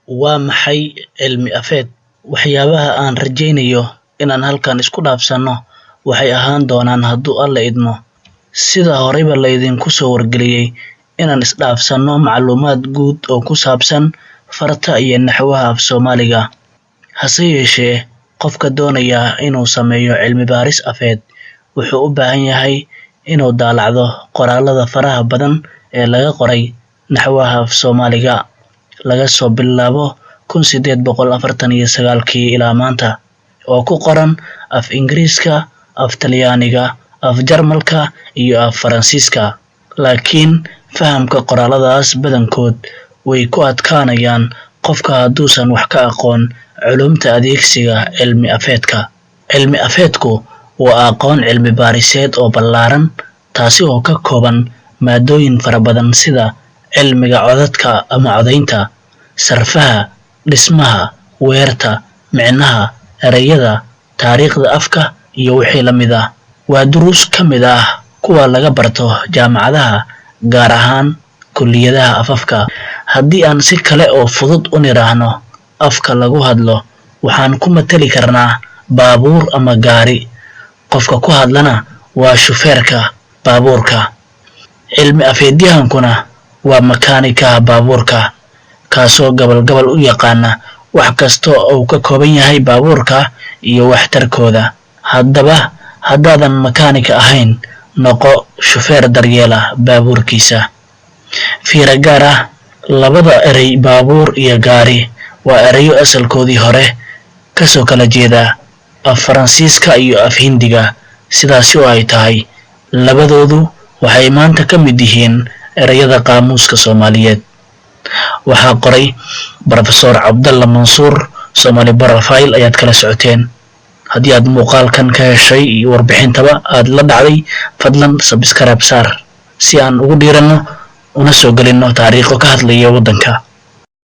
Waa maxay cilmi afeed? Waxyaabaha aan rajaynayo inaan halkan isku dhaafsanno waxay ahaan doonaan hadduu Alle idmo, sida horeyba laydinku soo wargeliyay, inaan isdhaafsanno macluumaad guud oo ku saabsan farta iyo naxwaha af Soomaaliga. Hase yeeshee, qofka doonaya inuu sameeyo cilmi baaris afeed wuxuu u baahan yahay inuu daalacdo qoraallada faraha badan ee laga qoray naxwaha af Soomaaliga laga soo bilaabo 1849kii ilaa maanta, oo ku qoran af Ingiriiska, af Talyaaniga, af Jarmalka iyo af Faransiiska. Laakiin fahamka qoraalladaas badankood way ku adkaanayaan qofka hadduusan wax ka aqoon culuumta adeegsiga cilmi afeedka. Cilmi afeedku waa aqoon cilmi baariseed oo ballaaran, taasi oo ka kooban maadooyin fara badan sida cilmiga codadka ama codaynta, sarfaha, dhismaha, weerta, micnaha, ereyada, taariikhda afka iyo wixii la mid ah. Waa duruus ka mid ah kuwa laga barto jaamacadaha, gaar ahaan kulliyadaha afafka. Haddii aan si kale oo fudud u niraahno, afka lagu hadlo waxaan ku matali karnaa baabuur ama gaari, qofka ku hadlana waa shufeerka baabuurka, cilmi afeedyahankuna waa makaanikaha baabuurka, kaasoo gabal gabal u yaqaana wax kasta oo uu ka kooban yahay baabuurka iyo waxtarkooda. Haddaba haddaadan makaanika ahayn, noqo shufeer daryeela baabuurkiisa. Fiiro gaar ah: labada erey baabuur iyo gaari waa ereyo asalkoodii hore kasoo kala jeeda af Faransiiska iyo af Hindiga. Sidaasi oo ay tahay, labadoodu waxay maanta ka mid yihiin ereyada qaamuuska Soomaaliyeed. Waxaa qoray Brofesor Cabdalla Mansuur. Somali Profile ayaad kala socoteen. Haddii aad muuqaalkan ka heshay iyo warbixintaba aad la dhacday, fadlan subscribe saar si aan ugu dhiiranno una soo gelinno taariikho ka hadlaya waddanka.